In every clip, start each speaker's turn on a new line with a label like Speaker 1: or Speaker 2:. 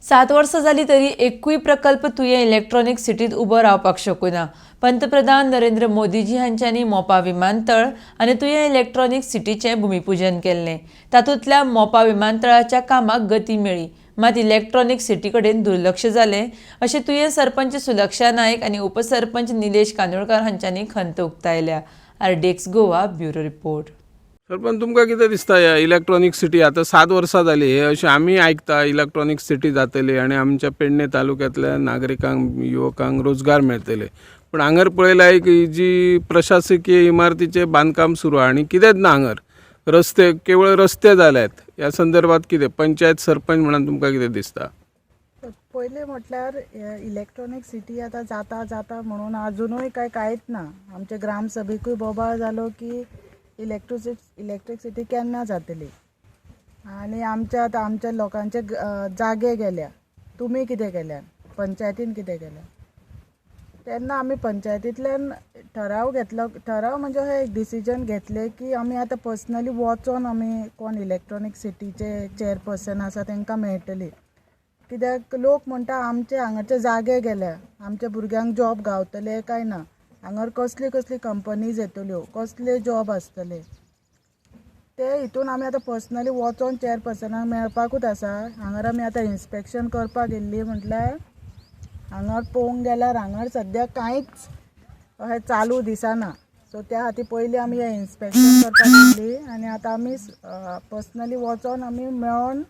Speaker 1: 7 वर्सां जालीं तरी एकूय प्रकल्प तुयें इलेक्ट्रॉनिक सिटीत उबो रावपाक शकूना. पंतप्रधान नरेंद्र मोदीजी हांच्यांनी मोपा विमानतळ आनी तुयें इलेक्ट्रॉनिक सिटीचें भुमिपूजन केल्लें. तातूंतल्या मोपा विमानतळाच्या कामाक गती मेळ्ळी, मात इलेक्ट्रॉनिक सिटी कडेन दुर्लक्ष जालें, अशें तुयें सरपंच सुलक्षा नायक आनी उपसरपंच निलेश कांदोळकार हांच्यांनी खंत उक्तायल्या. RDX Goa, bureau report.
Speaker 2: Sarpanch, तुमकां कितें दिसता, ह्या इलेक्ट्रॉनीक सिटी आतां 7 वर्सां जाली, हे अशें आमी आयकता, इलेक्ट्रॉनीक सिटी जातली आनी आमच्या पेडणे तालुक्यांतल्या नागरिकांक, युवकांक रोजगार मेळटले. पूण हांगर पळयल्यार एक जी प्रशासकीय इमारतीचें बांदकाम सुरू आहा आनी कितेंच ना हांगर. रस्ते, केवळ रस्ते जाल्यात. ह्या संदर्भात कितें पंचायत सरपंच म्हणून तुमकां कितें दिसता?
Speaker 3: पयलें म्हटल्यार इलेक्ट्रॉनीक सिटी आतां जाता जाता म्हणून आजुनूय काय कांयच ना. आमचे ग्रामसभेकूय बोबाळ जालो की इलेक्ट्रिसिटी केन्ना जातली आनी आमच्या आतां आमच्या लोकांचे जागे गेल्या, तुमी कितें केल्यात, पंचायतीन कितें केलें? तेन्ना आमी पंचायतींतल्यान ठराव घेतलो. ठराव म्हणजे हे एक डिसिजन घेतलें की आमी आतां पर्सनली वचोन आमी कोण इलेक्ट्रॉनीक सिटीचे चेअरपर्सन आसा तांकां मेळटली. कित्याक लोक म्हणटा, आमचे हांगाचे जागे गेल्या, आमच्या भुरग्यांक जॉब गावतले काय ना, हांगार कसली कसली कंपनीज येतल्यो, कसले जॉब आसतले ते. हितून आमी आतां पर्सनली वचोन चेअरपर्सनाक मेळपाकूच आसा. हांगार आमी आतां इन्स्पेक्शन करपाक गेल्ली म्हटल्यार हांगार पळोवंक गेल्यार हांगार सद्याक कांयच अशें चालू दिसना. सो त्या खातीर पयलीं आमी हें इन्स्पेक्शन करपाक गेल्ली आनी आतां आमी पर्सनली वचोन आमी मेळोन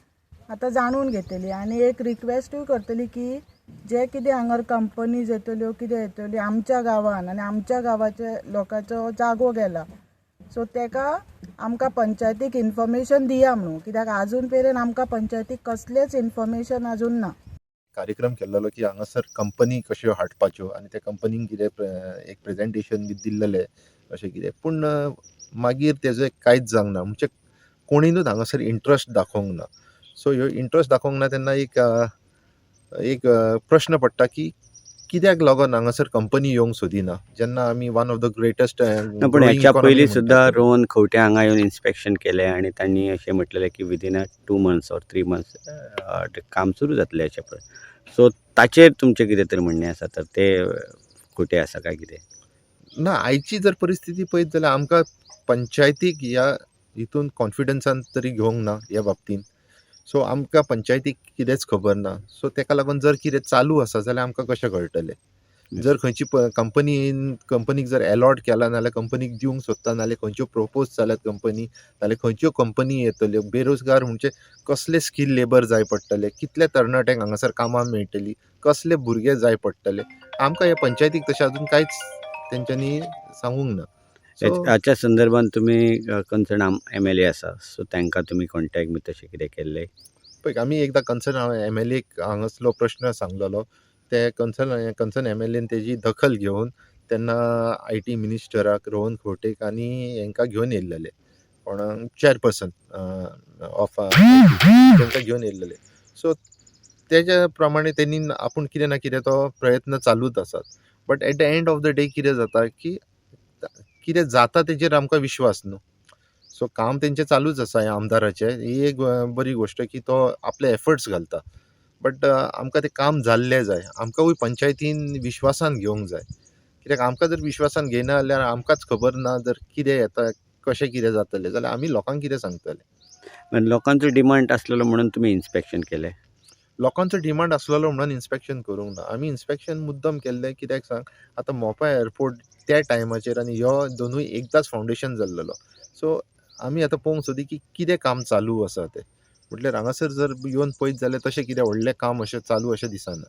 Speaker 3: आतां जाणून घेतली आनी एक रिक्वेस्टूय करतली की जे कितें हांगार कंपनीज येतल्यो, कितें येतल्यो आमच्या गांवान आनी आमच्या गांवाचे लोकांचो जागो गेला, सो तेका आमकां पंचायतीक इन्फॉर्मेशन दिया म्हणून. कित्याक आजून मेरेन आमकां पंचायतीक कसलेंच इन्फॉर्मेशन अजून ना.
Speaker 4: कार्यक्रम केल्लो की हांगासर कंपनी कश्यो हाडपाच्यो आनी त्या कंपनीक कितें एक प्रेजेंटेशन बी दिल्लेलें अशें कितें. पूण मागीर तेजें कांयच जावंक ना. म्हणजे कोणीनूच हांगासर इंट्रस्ट दाखोवंक ना. सो ह्यो इंट्रस्ट दाखोवंक ना तेन्ना एक प्रश्न पडटा की कित्याक लागून हांगासर कंपनी येवंक सोदिना, जेन्ना आमी वन ऑफ the greatest.
Speaker 5: ना, पूण ह्याच्या पयलीं सुद्दां रोहन खंवटे हांगा येवन इन्स्पेक्शन केलें आनी तांणी अशें म्हटलेलें की within a 2 months or 3 months काम सुरू जातलें अशें पळय. सो ताचेर तुमचें कितें तरी म्हणणें आसा तर तें खोटें आसा काय कितें?
Speaker 4: ना, आयची जर परिस्थिती पळयत जाल्यार आमकां पंचायतीक ह्या हितून कॉन्फिडन्सान तरी घेवंक ना ह्या बाबतीन. सो आमकां पंचायतीक कितेंच खबर ना. सो तेका लागून जर कितें चालू आसा जाल्यार आमकां कशें कळटलें? जर खंयची कंपनीन, कंपनीक जर एलॉट केला नाल्यार कंपनीक दिवंक सोदता, नाल्यार खंयच्यो प्रोपोज जाल्यात कंपनी, नाल्यार खंयच्यो कंपनी येतल्यो, बेरोजगार म्हणजे कसले स्कील लेबर जाय पडटले, कितले तरणाट्यांक हांगासर कामां मेळटली, कसले भुरगे जाय पडटले, आमकां ह्या पंचायतीक तशें अजून कांयच तेंच्यांनी सांगूंक ना. सो
Speaker 5: हाच्या संदर्भात तुमी कन्सर्न एमएलए आसा, सो तांकां तुमी कॉन्टेक्ट बी तशें कितें केल्लें?
Speaker 4: पळय, आमी एकदां कन्सर्न एमएलएक हांगासलो प्रश्न सांगलेलो. ते कन्सर्न एमएलएन तेजी दखल घेवन तेन्ना IT मिनिस्टराक रोहन खंवटेक आनी हेंकां घेवन येयल्लेले, कोण चेअरपर्सन ऑफ तांकां घेवन येयल्लेले. सो तेज्या प्रमाणे तेणी आपूण कितें ना कितें तो प्रयत्न चालूच आसात. But at the end of the day कितें जाता की कितें जाता तेजेर आमकां विश्वास न्हू. सो काम तेंचें चालूच आसा ह्या आमदाराचें. ही एक बरी गोश्ट की तो आपले एफर्ट्स घालता, बट आमकां तें काम जाल्लें जाय. आमकांय पंचायतीन विश्वासान घेवंक जाय. कित्याक आमकां जर विश्वासान घेयना जाल्यार आमकांच खबर ना जर कितें येता, कशें कितें जातलें जाल्यार आमी लोकांक कितें सांगतले?
Speaker 5: लोकांचो डिमांड आसलेलो म्हणून तुमी इन्स्पेक्शन केलें?
Speaker 4: लोकांचो डिमांड आसलेलो म्हणून इन्स्पेक्शन करूंक ना. आमी इन्स्पेक्शन मुद्दम केल्लें. कित्याक सांग, आतां मोपा एअरपोर्ट त्या टायमाचेर आनी ह्यो दोनूय एकदांच फावंडेशन जाल्लेलो. सो आमी आतां पळोवंक सोदी की कितें काम चालू आसा तें. म्हटल्यार हांगासर जर येवन पळयत जाल्यार तशें कितें व्हडलें काम अशें चालू अशें दिसना.